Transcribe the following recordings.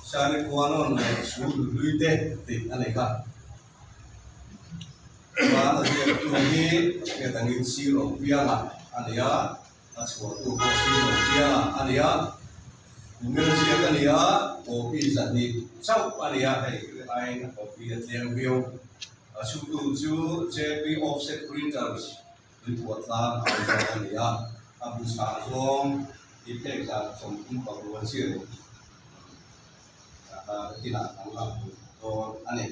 Sane Kuanon leh Sul Hlui te tih a nei kha. Chuan a ziaktu hi hriat angin Sir Awmpianga a ni a, a chhuahtu pawh Sir Awmpianga a ni a, Kumel ziak a ni a, copy zahnih chauh a ni a, hei aiin a copy a tlem viau. A chhutu chu JP Offset Printers Riphuah tlang a awm zawk a ni a, a bu chhah zawng i phek zat 35 chiah ni a kinah an la hmu dawn a ni.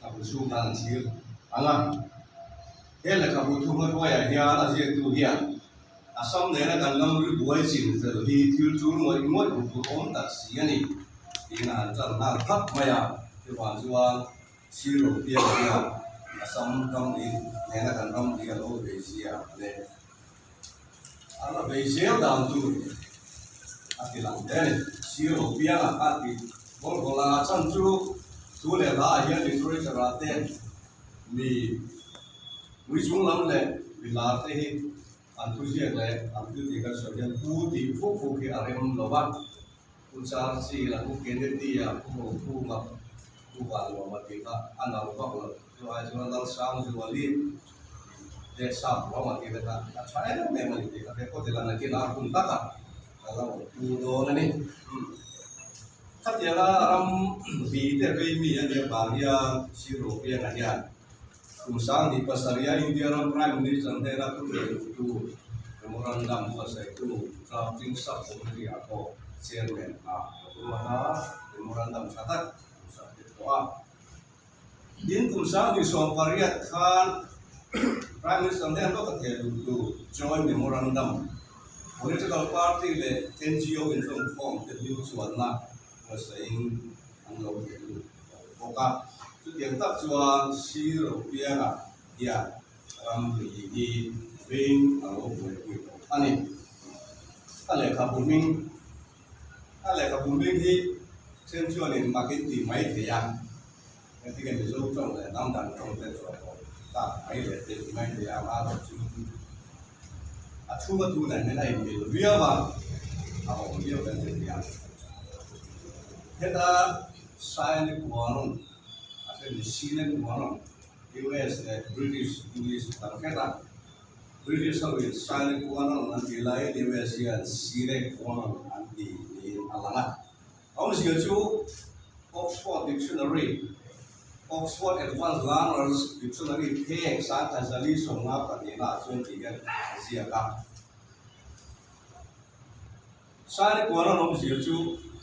A bu chhung khan an thlir ang a, he lehkhabu thuma hruaiah hian a ziaktu hian Assam nena kan ram ri buai chin fel hi thil tul ngawih ngawih bu tur awm tak si a ni tiin a han tan nghal khap mai a, chuvang chuan Sir lo piang hian Assam ram ri nena kan ram ri a lo vei zia leh a la vei zel dan tur a ti lang hle a ni. Sir lo piang a kha tih bawl bawl a chan chu thu leh hla ah hian literature ah te mi mui chung lam leh mi lar te hi an thuziak leh an thil tih kan sawi hian pu tih fuk fuk hi a rem lo va. Pu Churchill a, Pu Kennedy a, Pu Rokhum a, Pu Vanlawma tih kha a nal vak lo. Chu ai chuan Lalsangzuali leh Sapruama tih te kha a tha em em a ni tih ka hre phawt ila, nakin a hun takah ka la rawn pu dawn a ni. Khatianga ram vi te vei mi a nih avang hian Sir Ropianga hian kum 2007 a India ram Prime Minister hnena thuthei luhtu memorandum buatsaihtu Drafting Sub-Committee ah pawh Chairman ah a ruat a, memorandum tha tak an submit tawh a. Tin, kum 2018 khan Prime Minister hnen lawka thei luhtu Joint Memorandum Political Party leh NGO inzawmkhawm te hming chuanna buatsaihin an lo thei lut tawh bawk a. Chutiang tak chuan Sir Ropianga hian ram ri hi veng a lo buaipui tawh a ni. A lehkhabu hming A lehkhabu hming hi then chuanin mak in tih mai thei a, engtinge Mizo tawng leh hnam dang tawng te chu a tawp tak mai leh tih mai thei a, amaherawh chu a chhunga thu nen hian a inmil viau a, a awm viau kan ti thei a. Heta Saini Kuaron a then ni Sinen Kuaron US leh British English tam hret a. British ho in Sine Qua Non an tih laiin US hian Sine Qua Non an ti niin a lang a. Awmzia chu Oxford Dictionary, Oxford Advanced Learner's Dictionary phek 1052 ah chuan tih hian a ziak a. Sine Qua Non awmzia chu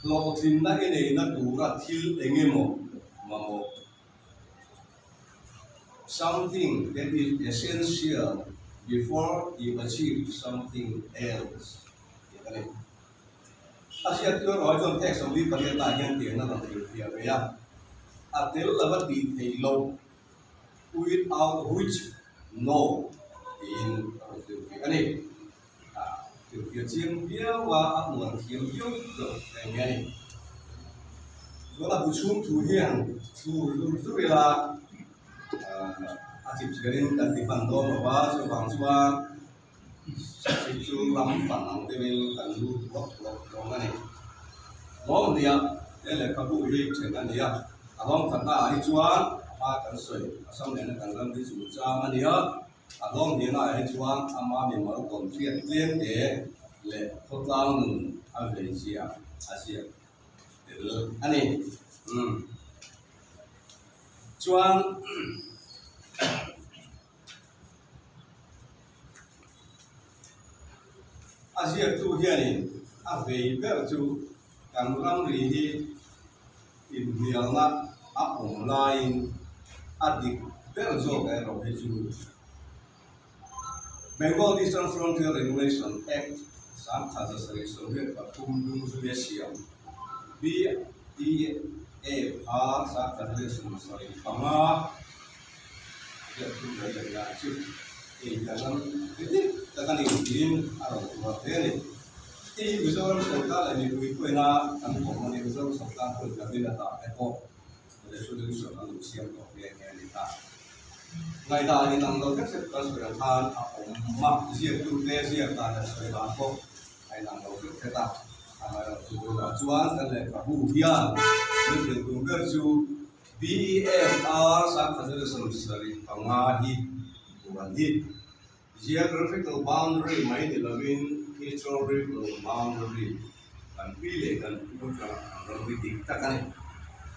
hlawhtlinna i neihna tura thil eng emaw mamawh. Something that is essential before you achieve something else tih a ni. A hriat chu erawh chuan text 48 ah hian tiang a rawn hrilhfiah ve a, a tel lova tih theih loh, without which no tiin a rawn hrilhfiah a ni. Hrilhfiah chiang viau a, a uar thiam viau loh reng mai a ni. Chuan a bu chhung thu hian thlur zur zur ila a chip chiarin kan ti hman dawn lo va, chuvang chuan chip chu ram fan ang deuhin kan lut ruak ruak dawn a ni. Lawm nia, he lehkhabu hi then a ni a, a lawm khatna ah hi chuan a hma kan sawi Assam nena kan ram hi chungchang a ni a. A hlawm hnenah hi chuan ama mimal tawn hriat tlem te leh khawtlang nun a vei zia a ziak tel a ni. Umm. Chuan a ziaktu hianin a vei ber chu kan ramri hi Inhnialna a awm laiin a dik ber zawk erawh hi chu Bengal Eastern Frontier Regulation Act 1773 dung zuia siam BEFR 1775 hian thil mai leh lah chu ei kan ram ri dik tak a ni tiin a rawn tuar hle a ni. Hei hi Mizoram sorkar leh mipui pawina kan awm a ni. Mizoram sorkar pawhin cabinet ah te pawh resolution an lo siam tawh nghe nghe a ni ta. Ngaihdan in ang lo hlek hlek kan sawi ang khan a awm a, ziaktute ziak dan leh sawi dan pawh a inang lo hlek hlek a. Amaherawhchu tunah chuan kan lehkhabu hian min hrilh tur ber chu BEFR 1975 hi buan hi geographical boundary mai ni lovin historical boundary kan pi leh kan pu atanga an ram ri dik tak a ni.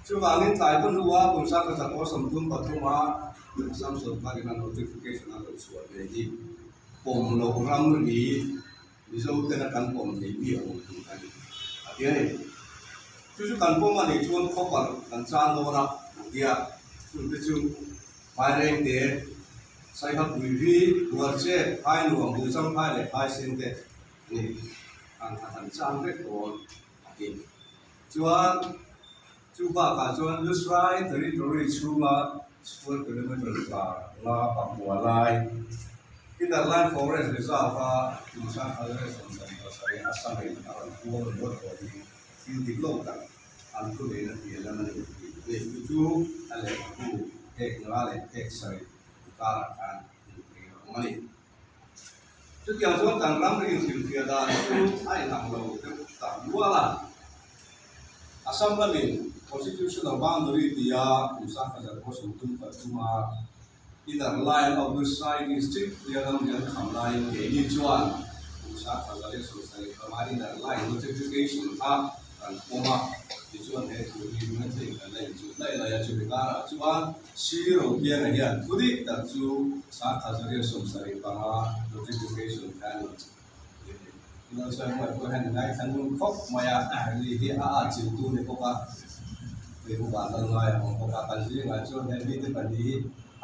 Chuvangin tlai pawn hnua kum 1933 a Assam sorkarin a notification a lo chhuah ve hi pawm loh ram ri Mizo tena kan pawm thei mi a awm tur a ni a ti a ni. Chu chu kan pawm a nih chuan khawpar kan chan dawn a a ti a, chungte chu Vairengte, Saihapui hi Buarche, Phainuam, Buhchamphai leh Phaisen te a ni. An kha kan chan vek dawn a ti. Chuan chu bakah chuan Lusrai territory chhunga square kilometre za nga pakua lai Inner Line Forest Reserve-a Tunsang Khalre 77 Assam-in a rawn kual ringawt tawh hi thil dik lo tak an thu neihna tih a lan a ni tih a ni. Chu chu a lehkhabu phek nga leh phek sarih karah khan hmuh theih a awm a ni. Chutiang chuan kan ram inhrilhfiah dan chu a inang lo deuh tak nual a. Assam lamin Constitutional Boundary tia kum 1973 a Inner Line of Lushai District tia ram lian kham laiin keini chuan kum 1975 Inner Line Notification kha kan pawm a, tichuan he thu hi Methane kan la inchulh daih lai a, chumi karah chuan Sir Ropianga hian thu dik tak chu 1975 notification kha a ni. Ilo sawi hmuai pawh hian ngaithla ngun khawp mai a, ni hi a at chiltu ni bawk a, tui huvan lal ngai a awm bawk a, kan zingah chuan he mite pahnih hi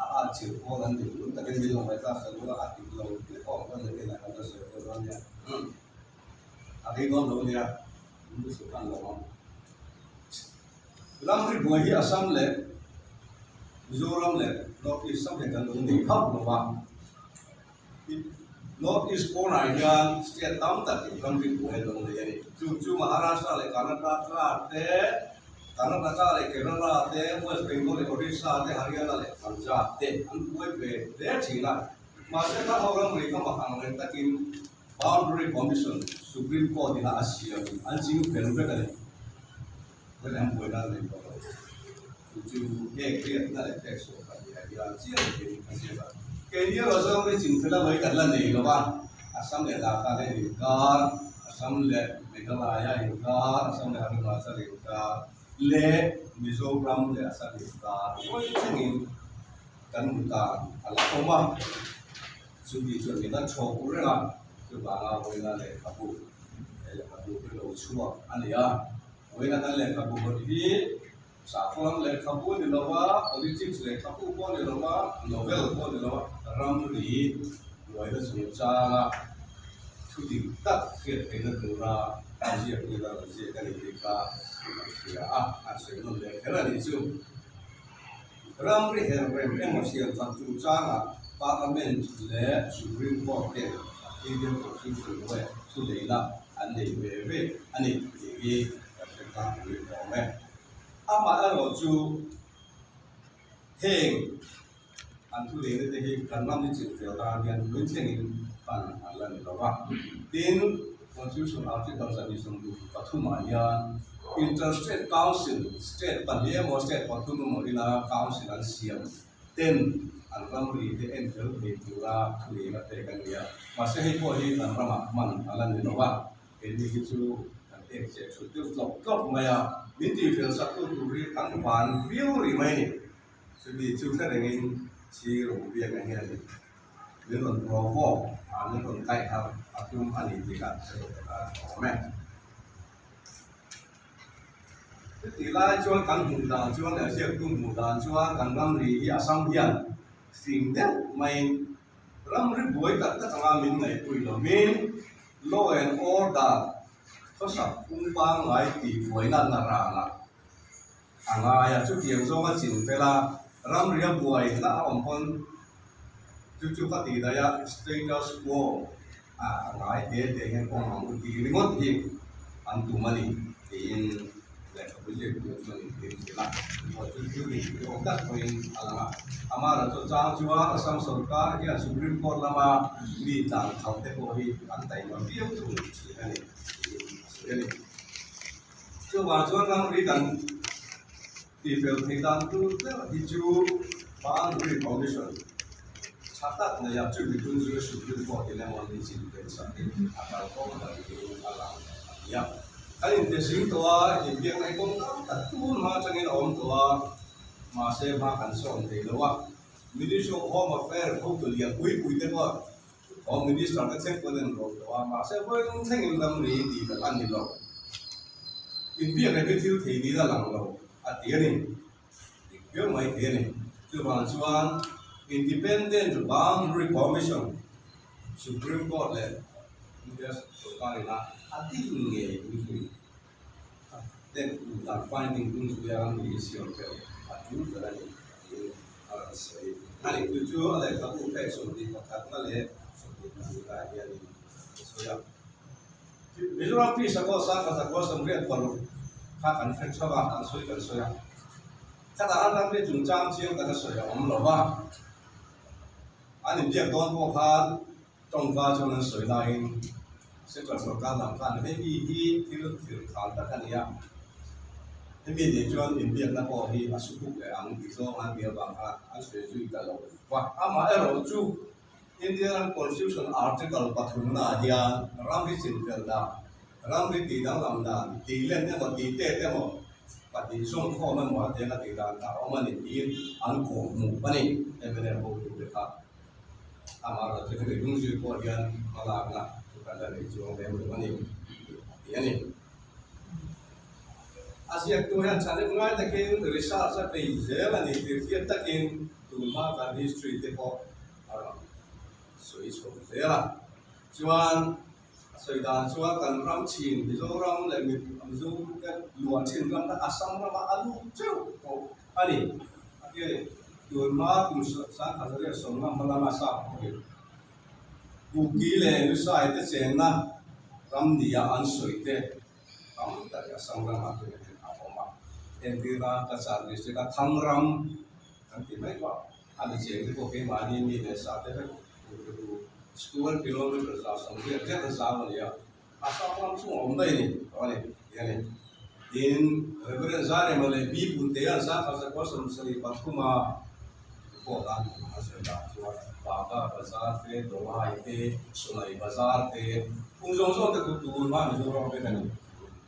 a at chilh pawl an ni lung takin min lo ngaihthlak sa lua a dik lo tih pawh ang chuan nakinah kan la sawi dawn a nia. A rei dawn lo a nia, min lu suh hman lo ang. Ramri buai hi Assam leh Mizoram leh North East ram hian kan lo nei hauh lo va. North East corner hian state tam takin ramri buai an lo nei a ni. Chu chu Maharashtra leh Karnataka te, Karnataka leh Kerala te, West Bengal leh Orissa te, Haryana leh Punjab te an buai ve hle thin a. Mahse kha ho ramri kha mak ang reng takin Boundary Commission Supreme Court ina a siam an ching fel vek a ni. Khawi an buaina a nei tawh lo. Chu chu heng hriatna leh pek chhuah pahnih ah hian chiang takin a ziak a. Keini erawh chuan ri chingfel a vawi kan la nei lo va, Assam leh Nagaland inkar, Assam leh Meghalaya inkar, Assam leh Arunachal inkar leh Mizoram leh Assam inkar vawi thlengin kan hmu ta a la awm a. Chumi chuan min a chhawk reng a, chuvanga vawiina lehkhabu he lehkhabu hi lo chhuak a ni a. Vawiina kan lehkhabu hawt hi sahkawlam lehkhabu a ni lo va, politics lehkhabu pawh a ni lo va, novel pawh a ni lo va, ramri buaina chungchanga thu dik tak hriat theihna tura a ziak ni la rawn ziak a ni tih kha kan hria a, an sawi nawn leh kher a nih chu. Ramri her rem emaw siam that chungchangah Parliament leh Supreme Court ten Indian Constitution hnuaia thuneihna an nei ve ve a ni tih hi kan hre tlangpui awm e. Amaherawh chu heng an thuneihna te hi kan ram hi chinfel tan hian tun thlengin hman an la ni lo va. Tin, Constitution Article 123 ah hian Inter-State Council, State pahnih emaw State pathum emaw ina Council an siam ten an ramri te en fel thei tura thuneihna pek a ni a. Mahse hei pawh hi kan ramah hman a la ni lo a, keini hi chu kan ek cheh thut deuh tlawk tlawk mai a, min tihfel sak tu tur hi kan van viau rih mai a ni. Chumi chu hre rengin Sir Rubianga hian min rawn provoke a, min rawn kaih harh a tum a ni tih kha hre deuh tak a awm e. Chutih lai chuan kan hmuh dan chuan leh ziaktu hmuh dan chuan kan ramri hi Assam hian fing deuh maiin ramri buai tak tak anga min ngaihpui lovin law and order khawsak phung pangngai tih buaina naranah a ngai a, chutiang zawnga chin fel a, ramria buai hla a awm pawn chu chu ka tih daih a, status quo a ngai te te hian awm ang u tih ringawt hi an tum a ni tiin lehkhabu ziaktu chuan intir zel a, pawh chu thil dik ni awm tak pawhin a lang a, amaherawhchu chang chuan Assam sawrkar hian Supreme Court lama mi tlan khalh te pawh hi an taima viau thung thin a ni tiin a sawi a ni. Chuvang chuan ramri kan tihfel theih dan tur ber hi chu Boundary Commission tha tak neia chumi tum chu Supreme Court in emaw ni chin fel sak in a kalkawng dan tur a lang a ni a. Kan intezing tawh a, inbiakna hi kawng tam tak tun hma atangin a awm tawh a, mahse hma kan sawn thei lo a. Ministry of Home Affairs hotu lian pui pui te pawh Home Minister te thleng pawn an rawh tawh a, mahse vawiin thlengin ramri tih tak a ni lo. Inbiak leh hi thil thei niin a lang lo a ti a ni. Dik viau mai thei a ni. Chuvang chuan Independent Boundary Commission, Supreme Court leh India sorkar ina a din ngei tum zui ten dan finding tum zui a ramri siam fel a tul ber a ni tiin a rawn sawi a ni. Chu chu a lehkhabu pek 21 na leh 22 ah hianin a sawi a. Mizoram Peace Accord sangha zakua 86 kha kan hre chho a, kan sawi kan sawi a. Khatah han ramri chungchang chiang taka sawi a awm lo va, an inbiak dawn pawh khan Tawngka chuan an sawi laiin Central sorkar lam khan hemi hi thil thil khal tak a ni a, hemi nih chuan inbiakna pawh hi a sukuk leh ang tih zawng an tih avang khan an sawi zui ta lo va. Amaherawh chu India ram Constitution Article pathumnaah hian ramri chinfel dan, ramri tihdanglam dan, tihlen emaw tihtet emaw pahnih zawmkhawm emaw a tiang a tih dan kha a awm a ni tiin an kawhhmuh a ni, mla hotute kha. Amaherawhchu hemi lungzui pawh hian hmalakna chu kan la nei chuang lem lo a ni tih a ti a ni. A ziaktu hian chhanep ngai takin research a bei zel a ni tih hriat takin tunhma kan history te pawh a rawn sawi chho zel a. Chuan a sawi dan chuan kan ram chin Mizoram leh Mizo te luah thin ram kha Assam rama a lut teuh tawh a ni a ti a ni. Tunhma kum 1950 hma lama sap pawhin Kuki leh Lusai te chenna ram nia an sawi te tam tak hi Assam ramah te hian a awm a. Entirna Cachar district a Thangram kan tih mai pawh a ni cheng te pawh keimahni mi leh sa te vek square kilometer 180 zet a zau a ni a. Assam ram chung a awm daih a ni tawh a ni tih a ni. Tin, Reverend Zairema leh Pi Puntea 1973 a report a a sawi dan chuan Baga Bazar te, Dawai te, Sunai Bazar te, phung zawng zawng te chu tun hma Mizoram vek a ni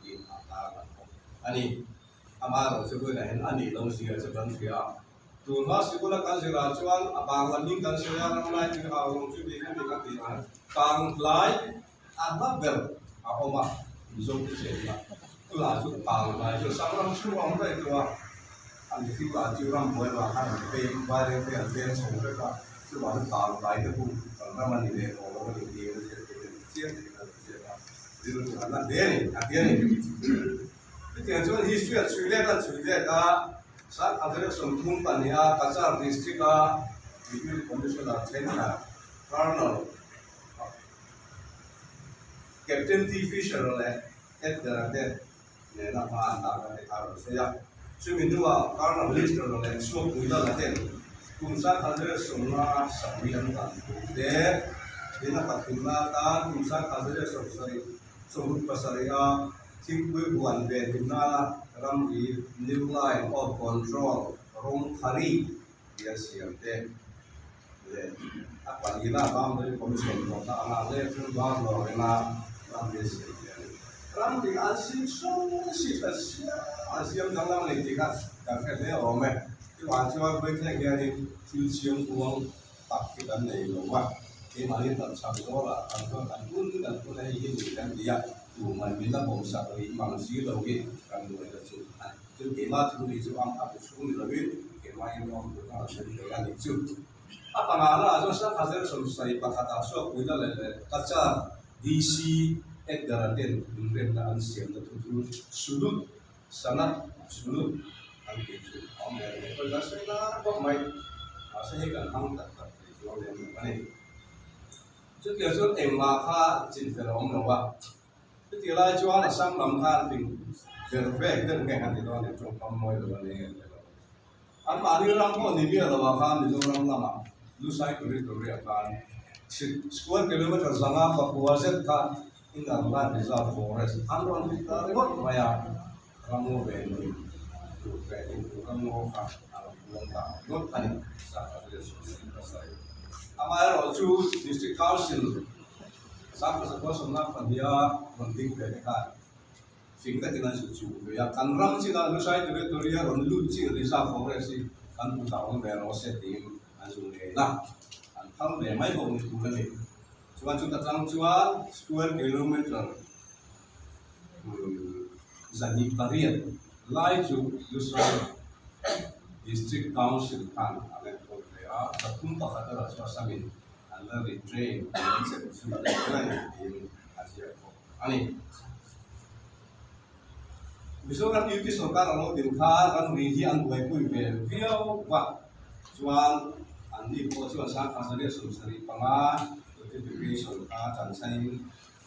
tiin a tar lang bawk a ni. Amaherawhchu vawiinah hian a nih lo zia chu kan hria a. Tun hma sikula kan zirah chuan a bangla hming kan sawi a, ramlai tui hau rawng chu ni kan ti kan tih ang Panglai A hma ber a awm a, Mizo te chenna tunah chu pangngai chu Sangram chhung a awm daih tawh a, a mihring lah chu rambuai vang khan an peng vaireng te an peng chho vek a, chuvang chu pangngai te pawh kan ram a ni leh tawh lo a ni tiin a ziak theih a ni chiang thei a lo ziak a, rilru a na hle a ni a ti a ni. Chutiang chuan history a chhui let a chhui let a, 1932 a Cachar district a Deputy Commissioner thenkhat Colonel Captain T. Fisher leh Edgar-a te nena hma an lakna te kha a rawn sawi a. Chumi hnuah Colonel Lister leh Suakpuilala ten kum 1957 an dan thu te, tin a pathumna atan kum 1977 a thingpui huan ve tumna ramri New Line of Control rawng thari tia siam te leh a pahnihna Boundary Commission rawhna anga leh thil bang lo renga ram hi siam thei a ni. Ram dik an sim sawi si ta siam an siam danglam a ni tih kha kan hre hle awm e. Chuvang chuan vawitleng hianin thil siam kuang tak hi kan nei lo a, keimahni tam chak zawlah kan chuan kan hun kan hun a hei hi ni kan ti a, tumah min la pawmsak rih mang si lo hi kan buai ta chu a ni. Chu keimah thu ni chu ang a bu chhung ni lovin keimahin awm tur kha a sawi thei a ni chu. A panga lah chuan Sangha zel 71 ah Suakpuina leh leh Cachar DC Edgar-a ten inremna an siamna thu chu Sulut, Sanat Sulut an tih chu a awm leh leh pawhin kan sawi lar bawk mai. Mahse hei kan hmang tak tak thei chuang lem lo a ni. Chutiang chuan engmah kha chinfel a awm lo a. Chutih lai chuan Assam lam khan fing ver vek deuh nge han ti dawn leh tawngkam mawi lo a ni nge le lo. Anmahni ram pawh ni miah lo ah khan Mizoram lamah Lusai Territory ah khan square kilometre 504 zet kha Inner Line Reserve Forest an rawn ti ta ringawt mai a. Ramngaw ve nin tur ve nin tur ramngaw kha a lo puang ta ngawt a ni, 1977. Amaherawhchu District Council 1972 rawn ding ve te khan fing takin an zuk chhuk ve a, kan ram chinah Lushai Territory a rawn lut chin Reserve Forest hi kan kutah awm ve rawh se tiin an zuk ngei a, an phal ve mai bawk ni tur a ni. Chuan chuta tang chuan square kilometre 208 lai chu Lushai District Council khan an enkawl ve a, 31 erawh chu Assamin an la retrain an la chelh zui leh zel a ni tiin a ziak bawk a ni. Mizoram UP sorkar a lo din khan ramri hi an buaipui ve viau va, chuan anni pawh chuan 1975 notification kha chanchhanin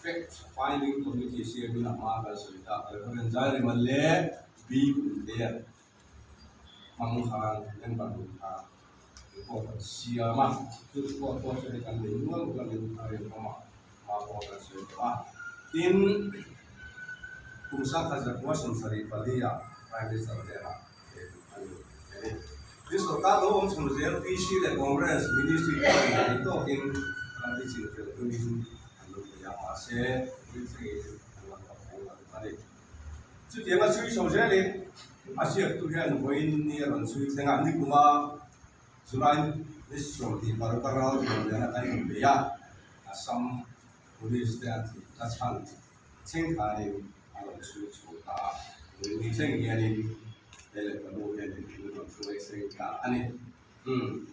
Fact Finding Committee siamin a hma kan sawi ta. Reverend Zairema leh B Puntea hmang khan member hun kha report an siam a, chu report pawh chu hei kan nei nual bawk a min a rinawm a, hma pawh kan sawi tawh a. Tin, kum 1974 ah Prime Minister hnenah he thu a ni a ni. Tin, sorkar lo awm chhun zel PC leh Congress Ministry te chuan mahni tawkin ramri chin fel tumin an lo bei a, mahse rinchengin an la kap reng lo a ni. Chutianga chhui chho zelin a ziaktu hian vawiin ni a rawn chhui thleng a, nikuma July ni 26 a ral tur nena kan inbei a, Assam Police te an thih na chhan thlengkhanin a rawn chhui chho ta a, vawiin ni thleng hianin he lehkhabu hianin min rawn hruai thleng ta a ni. Umm.